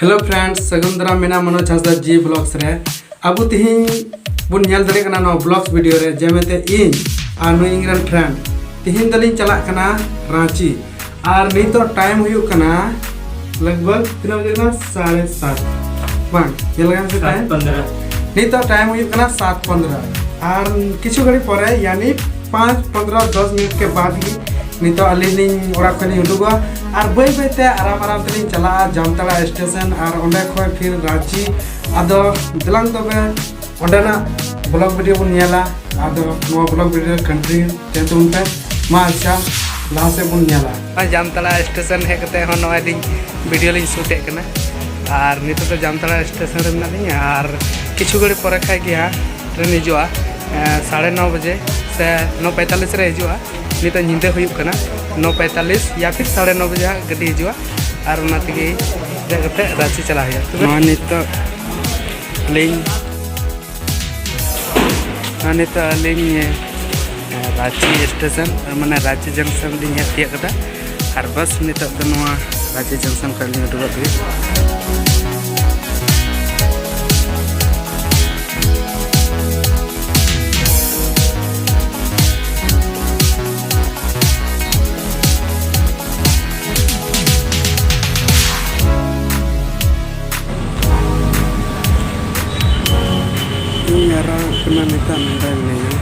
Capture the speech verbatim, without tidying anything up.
Hello friends, ᱥᱟᱹᱜᱩᱱ ᱫᱟᱨᱟᱢ ᱢᱮᱱᱟᱜᱼᱟ ᱢᱚᱱᱳᱡᱽ ᱦᱟᱸᱥᱫᱟ ᱡᱤ ᱵᱞᱚᱜᱥ ᱨᱮ᱾ ᱟᱵᱚ ᱛᱤᱦᱤᱧ ᱵᱚᱱ ᱧᱮᱞ ᱫᱟᱲᱮᱭᱟᱜ ᱠᱟᱱᱟ ᱱᱚᱣᱟ ᱵᱞᱚᱜᱥ ᱵᱷᱤᱰᱤᱭᱳ ᱨᱮ, ᱡᱮ ᱢᱮᱱᱛᱮ ᱤᱧ ᱟᱨ ᱱᱩᱭ ᱤᱧ ᱨᱮᱱ ᱯᱷᱨᱮᱱᱰ ᱛᱤᱦᱤᱧ ᱫᱚᱞᱤᱧ ᱪᱟᱞᱟᱜ ᱠᱟᱱᱟ ᱨᱟᱸᱪᱤ᱾ ᱟᱨ ᱱᱤᱛᱚᱜ ᱴᱟᱭᱤᱢ ᱦᱩᱭᱩᱜ ᱠᱟᱱᱟ ᱞᱟᱜᱽ ᱵᱷᱟᱜᱽ ᱛᱤᱱᱟᱹᱜ ᱵᱟᱡᱮ ᱠᱟᱱᱟ? ᱥᱟᱲᱮ ᱥᱟᱛ᱾ ᱵᱟᱝ, ᱧᱮᱞ ᱞᱮᱜᱟᱭ ᱢᱮᱥᱮ ᱴᱟᱭᱤᱢ᱾ ᱱᱤᱛᱚᱜ ᱴᱟᱭᱤᱢ ᱦᱩᱭᱩᱜ ᱠᱟᱱᱟ ᱥᱟᱛ ᱯᱚᱱᱫᱽᱨᱚ᱾ ᱟᱨ ᱠᱤᱪᱷᱩ ᱜᱷᱟᱹᱲᱤᱡ ᱯᱚᱨᱮ, ᱭᱟᱱᱤ ᱯᱟᱸᱪ ᱯᱚᱱᱫᱽᱨᱚ ᱫᱚᱥ ᱢᱤᱱᱤᱴ ᱠᱮ ᱵᱟᱫ ᱜᱮ ᱱᱤᱛᱚᱜ ᱟᱹᱞᱤᱧ ᱞᱤᱧ ᱚᱲᱟᱜ ᱠᱷᱚᱱ ᱞᱤᱧ ᱩᱰᱩᱠᱚᱜᱼᱟ᱾ ᱟᱨ ᱵᱟᱹᱭ ᱵᱟᱹᱭ ᱛᱮ ᱟᱨᱟᱢ ᱟᱨᱟᱢ ᱛᱮᱞᱤᱧ ᱪᱟᱞᱟᱜᱼᱟ ᱡᱟᱢᱛᱟᱲᱟ ᱥᱴᱮᱥᱚᱱ, ᱟᱨ ᱚᱸᱰᱮ ᱠᱷᱚᱱ ᱯᱷᱤᱨ ᱨᱟᱸᱪᱤ᱾ ᱟᱫᱚ ᱫᱮᱞᱟᱝ ᱛᱚᱵᱮ ᱚᱸᱰᱮᱱᱟᱜ ᱵᱞᱚᱜ ᱵᱷᱤᱰᱤᱭᱳ ᱵᱚᱱ ᱧᱮᱞᱟ᱾ ᱟᱫᱚ ᱱᱚᱣᱟ ᱵᱞᱚᱜ ᱵᱷᱤᱰᱤᱭᱳ ᱨᱮ ᱠᱚᱱᱴᱤᱱᱤᱭᱩ ᱛᱟᱦᱮᱱ ᱛᱟᱵᱚᱱ ᱯᱮ᱾ ᱢᱟ ᱟᱪᱪᱷᱟ, ᱞᱟᱦᱟ ᱥᱮᱫ ᱵᱚᱱ ᱧᱮᱞᱟ᱾ ᱡᱟᱢᱛᱟᱲᱟ ᱥᱴᱮᱥᱚᱱ ᱦᱮᱡ ᱠᱟᱛᱮ ᱦᱚᱸ ᱱᱚᱜᱼᱚᱭ ᱞᱤᱧ ᱵᱷᱤᱰᱤᱭᱳ ᱞᱤᱧ ᱥᱩᱴᱮᱫ ᱠᱟᱱᱟ᱾ ᱟᱨ ᱱᱤᱛᱚᱜ ᱫᱚ ᱡᱟᱢᱛᱟᱲᱟ ᱥᱴᱮᱥᱚᱱ ᱨᱮ ᱢᱮᱱᱟᱜ ᱞᱤᱧᱟ᱾ ᱟᱨ ᱠᱤᱪᱷᱩ ᱜᱷᱟᱹᱲᱤᱡ ᱯᱚᱨᱮ ᱠᱷᱟᱡ ᱜᱮ ᱦᱟᱸᱜ ᱴᱨᱮᱱ ᱦᱤᱡᱩᱜᱼᱟ, ᱮᱸ, ᱥᱟᱲᱮ ᱱᱚ ᱵᱟᱡᱮ ᱥᱮ ᱱᱚ ᱯᱚᱸᱭᱛᱟᱞᱤᱥ ᱨᱮ ᱦᱤᱡᱩᱜᱼᱟ᱾ ᱱᱤᱛᱚᱜ ᱧᱤᱫᱟᱹ ᱦᱩᱭᱩᱜ ᱠᱟᱱᱟ, ᱱᱚ ᱯᱚᱸᱭᱛᱟᱞᱤᱥ ᱭᱟ ᱯᱷᱤᱨ ᱥᱟᱲᱮ ᱱᱚ ᱵᱟᱡᱮ ᱦᱟᱸᱜ ᱜᱟᱹᱰᱤ ᱦᱤᱡᱩᱜᱼᱟ᱾ ᱟᱨ ᱚᱱᱟ ᱛᱮᱜᱮ ᱫᱮᱡ ᱠᱟᱛᱮ ᱨᱟᱸᱪᱤ ᱪᱟᱞᱟᱜ ᱦᱩᱭᱩᱜᱼᱟ᱾ ᱛᱚᱵᱮ ᱱᱚᱣᱟ ᱱᱤᱛᱚᱜ ᱞᱤᱧ ᱟᱨ ᱱᱤᱛᱚᱜ ᱟᱹᱞᱤᱧ, ᱮ, ᱨᱟᱸᱪᱤ ᱥᱴᱮᱥᱚᱱ, ᱢᱟᱱᱮ ᱨᱟᱸᱪᱤ ᱡᱚᱝᱥᱚᱱ ᱞᱤᱧ ᱦᱮᱡ ᱛᱤᱭᱟᱹᱜ ᱠᱮᱫᱟ᱾ ᱟᱨ ᱵᱟᱥ ᱱᱤᱛᱚᱜ ᱫᱚ ᱱᱚᱣᱟ ᱨᱟᱸᱪᱤ ᱡᱚᱝᱥᱚᱱ ᱠᱷᱚᱱ ᱞᱤᱧ ᱩᱰᱩᱠᱚᱜ ᱞᱟᱹᱜᱤᱫ᱾ ᱤᱧ ᱟᱨᱟᱜ ᱠᱟᱱᱟ ᱱᱤᱛᱚᱜ ᱱᱚᱰᱮ ᱢᱤᱱᱟᱹᱧᱟ᱾